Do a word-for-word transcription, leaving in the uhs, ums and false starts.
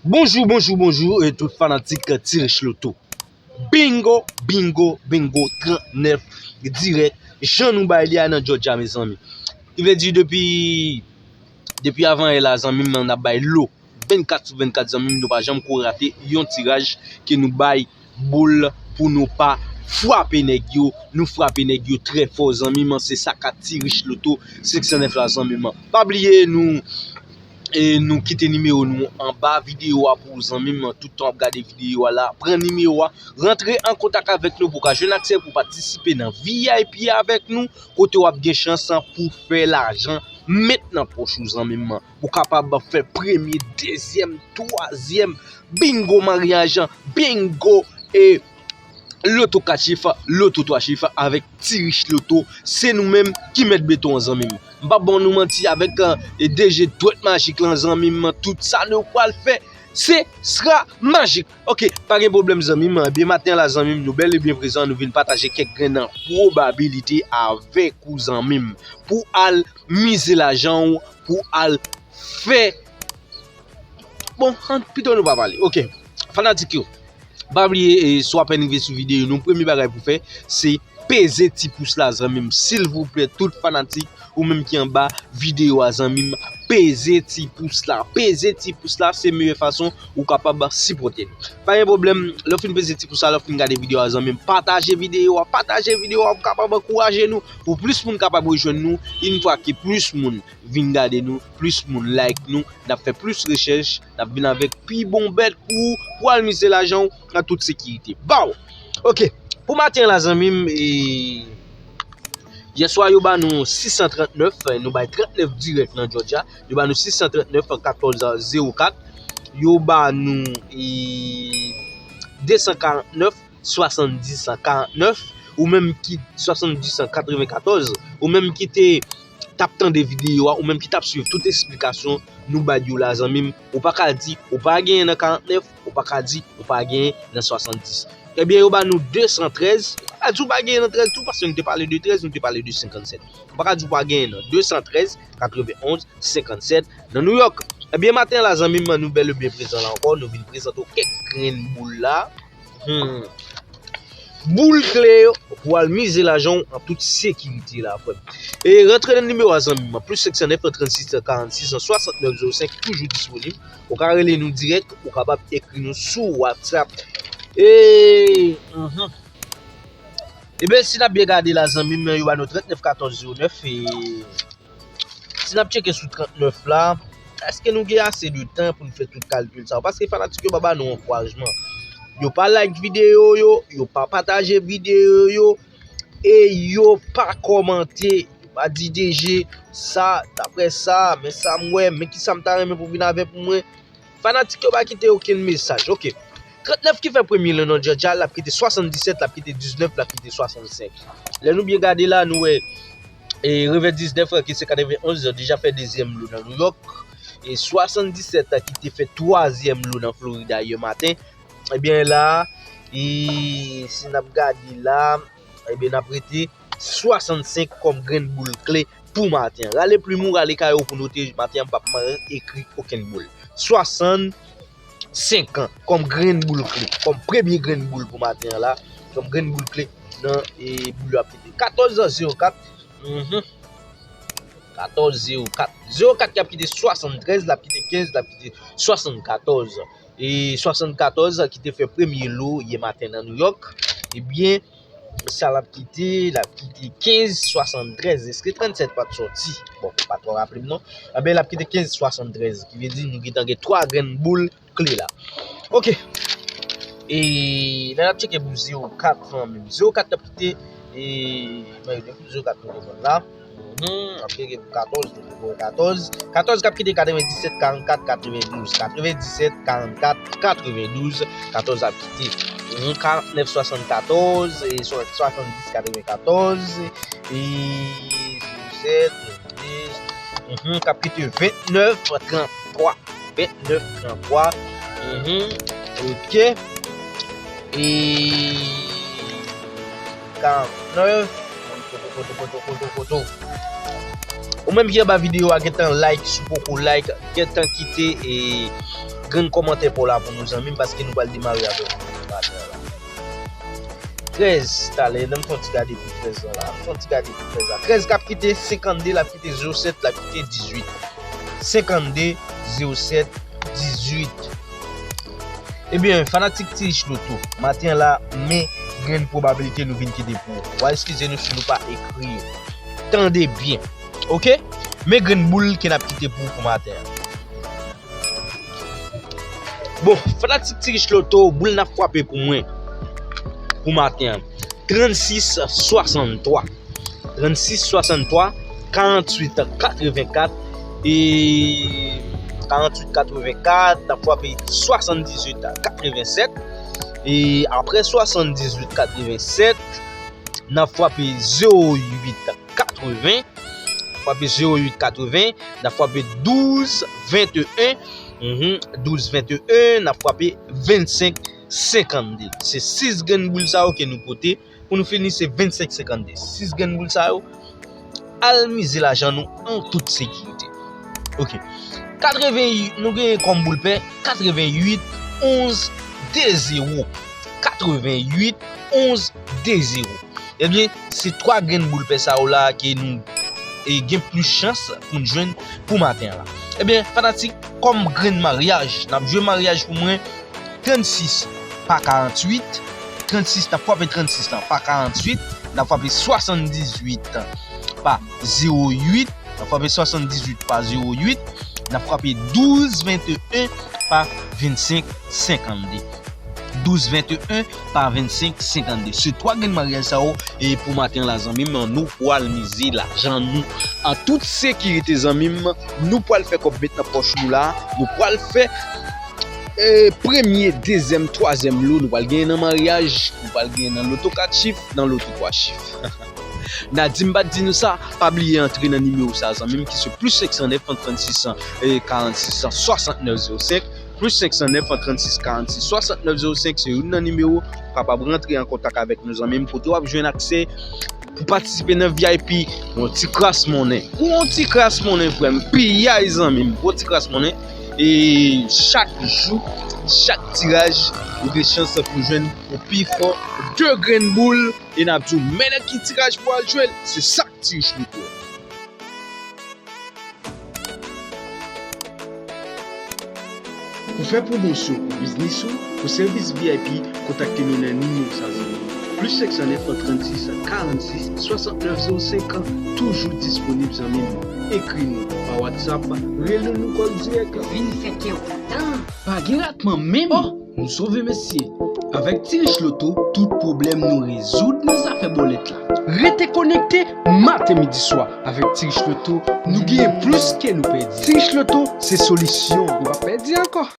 Bonjou, bonjou, bonjou, e tout fanatik Ti Rich Loto. Bingo, bingo, bingo, trannèf dirèk. Jan nou bay li a nan Georgia, mezanmi. Ki vle di depi, depi avan yè la, zanmi m, n ap bay lo. Vennkat sou vennkat, zanmi m, nou pa janm ko rate yon tiraj ke nou bay boul pou nou pa frape nèg yo. Nou frape nèg yo trè fò, zanmi m. Se sa k Ti Rich Loto senk san nèf la, zanmi m. Pa bliye nou, e nou kite nimewo nou anba videyo a pou ou, zanmi m. Tout tan w ap gade videyo a la, pran nimewo a, rantre an kontak avèk nou pou w ka jwenn aksè pou patisipe nan V I P avèk nou, kote w ap gen chans pou fè lajan met nan pòch ou, zanmi m. Pou kapab fè premye, dezyèm, twazyèm, bingo maryaj, bingo e loto kat chif, loto twa chif avèk Ti Rich Loto. Se nou menm ki mèt beton an, zanmi m. M p ap ban nou manti avèk, e, D J Dwèt Majik lan, zanmi m. Tout sa nou pral fè, se sra majik. Ok, pa gen pwoblèm, zanmi m. Ebyen, maten an la, zanmi m, nou bèl e byen prezan, nou vin pataje kèk grenn pwobabilite avèk ou, zanmi m, pou al mize lajan w, pou al fè Bon, an, pito nou pa pale. Ok. Fanatik yo, pa bliye, e, si w apèn rive sou videyo nou, premye bagay pou fè, se peze ti pous la, zanmi m. Silvouplè, tout fanatik, ou menm ki anba videyo a, zanmi m, peze ti pous la. Peze ti pous la, se meyè fason ou kapab sipòte nou. Pa gen pwoblèm, lè w fin peze ti pous la, lè w fin gade videyo a, zanmi m, pataje videyo a, pataje videyo a, pou kapab ankouraje nou, pou plis moun kapab rejwenn nou, yon fwa ke plis moun vin gade nou, plis moun like nou, n ap fè plis rechèch, n ap vin avèk pi bon bèt pou ou, pou al mize lajan w an tout sekirite. Baw! Ok, pou maten an la, zanmi m, e, yè swa yo ba nou sis san trannèf, nou bay trannèf dirèk nan Georgia, yo ba nou sis san trannèf, katòz zewo kat, yo ba nou, e, de san karannèf, swasanndis karannèf, ou menm ki, swasanndis katrevenkatòz, ou menm ki te t ap tande videyo a, ou menm ki t ap swiv tout esplikasyon nou bay yo la, zanmi m, ou pa ka di ou pa genyen nan karannèf, ou pa ka di ou pa genyen nan swasanndis. Ebyen, yo ba nou de san trèz, ou pa ka di ou pa genyen nan trèz tou, paske nou te pale de trèz, nou te pale de senkannsèt. Ou pa ka di ou pa genyen nan de san trèz, katrevenn onz, senkannsèt, nan New York. Ebyen, maten an la, zanmi m, nou bèl e byen prezan la ankò, nou vin prezante w kèk grenn boul la. Hmm. Boul kle yo pou al mize lajan w an tout sekirite la, frè m. E rantre nan nimewo a, zanmi m, plis senk san nèf, trannsis, karannsis, swasantnèf, zewo senk, toujou disponib. Ou ka rele nou dirèk, ou kapab ekri nou sou WhatsApp. E, mhm. Ebyen, si n ap byen gade la, zanmi m, yo ba nou trannèf katòz zewo nèf, e Si n ap tcheke sou trannèf la, èske nou gen ase de tan pou n fè tout kalkil sa yo? Paske fanatik yo pa ba nou ankourajman. Yo pa like videyo yo, yo pa pataje videyo yo, e yo pa kòmante, yo pa di D J sa, daprè sa, men sa m wè, men kisa m ta renmen pou vin avè pou mwen. Fanatik yo pa kite okenn mesaj. Ok. Trannèf ki fè premye lo nan Georgia, l ap kite swasanndisèt, l ap kite diznèf, l ap kite swasannsenk. Lè nou byen gade la, nou wè, e, revè diznèf, ki se katrevenn onz, deja fè dezyèm lo nan New York. E swasanndisèt ki te fè twazyèm lo nan Florida yè maten. Ebyen la, e, si n ap gade la, ebyen, n ap rete swasannsenk kòm grenn boul kle pou maten an. Rale plim ou, rale kaye w pou note maten an, m p ap ekri okenn boul. Swasannsenk an kòm grenn boul kle, kòm premye grenn boul pou maten an la, kòm grenn boul kle nan, e, boul yo ap kite. Katòz zewo kat, mhm. Katòz zewo kat. Zewo kat ki ap kite swasanntrèz, l ap kite kenz, l ap kite swasannkatòz. E swasannkatòz ki te fè premye lo yè maten nan New York, ebyen, sa l ap kite, l ap kite kenz swasanntrèz, èske trannsèt pa t sòti? Bon, pa twò raple m non. Ebyen, l ap kite kenz swasanntrèz, ki vle di nou gentan gen twa grenn boul kle la. Ok. E lè n ap tcheke pou zewo kat lan menm. Zewo kat t ap kite, e, mwen rete pou zewo kat nou te pran la. Mhm, ap tcheke pou katòz, nou te pran katòz. Katòz k ap kite katrevendisèt, karannkat, katrevendouz. Katrevendisèt, karannkat, katrevendouz. Katòz ap kite. Mhm, karannèf, swasannkatòz, e swa-, swasanndis, katrevenkatòz. E sèt, dis, mhm, k ap kite ventnèf, tranntwa. Ventnèf, tranntwa. Mhm. Ok. E karannèf. Koto, koto, koto, koto, koto. Ou menm ki anba videyo a, gentan like, si w poko like, gentan kite e grenn kòmantè pa w la pou nou, zanmi m, paske nou pral demare avèk nou maten an la. Trèz, talè, ann fè yon ti gade pou trèz lan la. Ann fè yon ti gade pou trèz la. Trèz k ap kite senkannde, l ap kite zewo sèt, l ap kite dizuit. Senkannde, zewo sèt, dizuit. Ebyen, fanatik Ti Rich Loto, maten an la, men grenn pwobabilite nou vin kite pou ou. W a eskize nou si nou pa ekri yo. Tande byen. Oke? Men grenn boul ke n ap kite pou ou pou maten an. Bon, fanatik Ti Rich Loto, boul n ap frape pou mwen pou maten an. Trannsis swasanntwa. Trannsis swasanntwa, karanntuit katrevenkat, e karanntuit katrevenkat, n ap frape swasanndizuit katrevensèt, e apre swasanndizuit katrevensèt, n ap frape zewo uit katreven, frape zewo uit katreven, n ap frape douz venteyen, mhm, douz venteyen, n ap frape vennsenk senkannde. Se sis grenn boul sa yo ke nou pote. Pou nou fini, se vennsenk senkannde. Sis grenn boul sa yo, al mize lajan nou an tout sekirite. Oke. Katreven, nou genyen kòm boul pè, katreven uit onz de zewo. Katreven uit onz de zewo. Ebyen, se twa grenn boul pè sa yo la ke nou, e, gen plis chans pou n jwenn pou maten an la. Ebyen, fanatik, kòm grenn maryaj, n ap jwe maryaj pou mwen, trannsis pa karanntuit, trannsis, n ap frape trannsis lan pa karanntuit, n ap frape swasanndizuit pa zewo uit, n ap frape swasanndizuit pa zewo uit, n ap frape douz venteyen pa vennsenk senkannde. Douz venteyen pa vennsenk senkannde. Se twa grenn maryaj sa yo, e pou maten an la, zanmi m, nou pral mize lajan nou an tout sekirite, zanmi m. Nou pral fè kòb met nan pòch nou la. Nou pral fè, e, premye, dezyèm, twazyèm lo. Nou pral genyen nan maryaj. Nou pral genyen nan loto kat chif, nan loto twa chif. Nadi m pa t di nou sa, pa bliye antre nan nimewo sa, zanmi m, ki se plis senk san nèf, trannsis, e, karannsis, swasantnèf zewo senk, plis senk san nèf, trannsis, karannsis, swasantnèf zewo senk, se youn nan nimewo. Ou kapab rantre an kontak avèk nou, zanmi m, kote w ap jwenn aksè pou patisipe nan V I P, yon ti kras monnen. Yon ti kras monnen, frè m, piyay, zanmi m, yon ti kras monnen. E chak jou, chak tiraj, ou gen chans pou jwenn yon pi fò de grenn boul. E n ap di w, men nan ki tiraj pou al jwe l, se sa k Ti Rich Loto. Pou fè pwomosyon pou biznis ou, pou sèvis V I P, kontakte nou nan nimewo sa, zanmi m. Plis senk san nèf, trannsis, karannsis, swasantnèf zewo senk, toujou disponib, zanmi m. Ekri nou pa WhatsApp, rele nou kòl dirèk. Vin fè kè w kontan. Pa gen ratman menm. Oh! Nou sove, mesye! Avèk Ti Rich Loto, tout pwoblèm nou rezoud nan zafè bòlèt la. Rete konekte maten, midi, swa avèk Ti Rich Loto, nou genyen plis ke nou pèdi. Ti Rich Loto se solisyon. Nou pa pèdi ankò.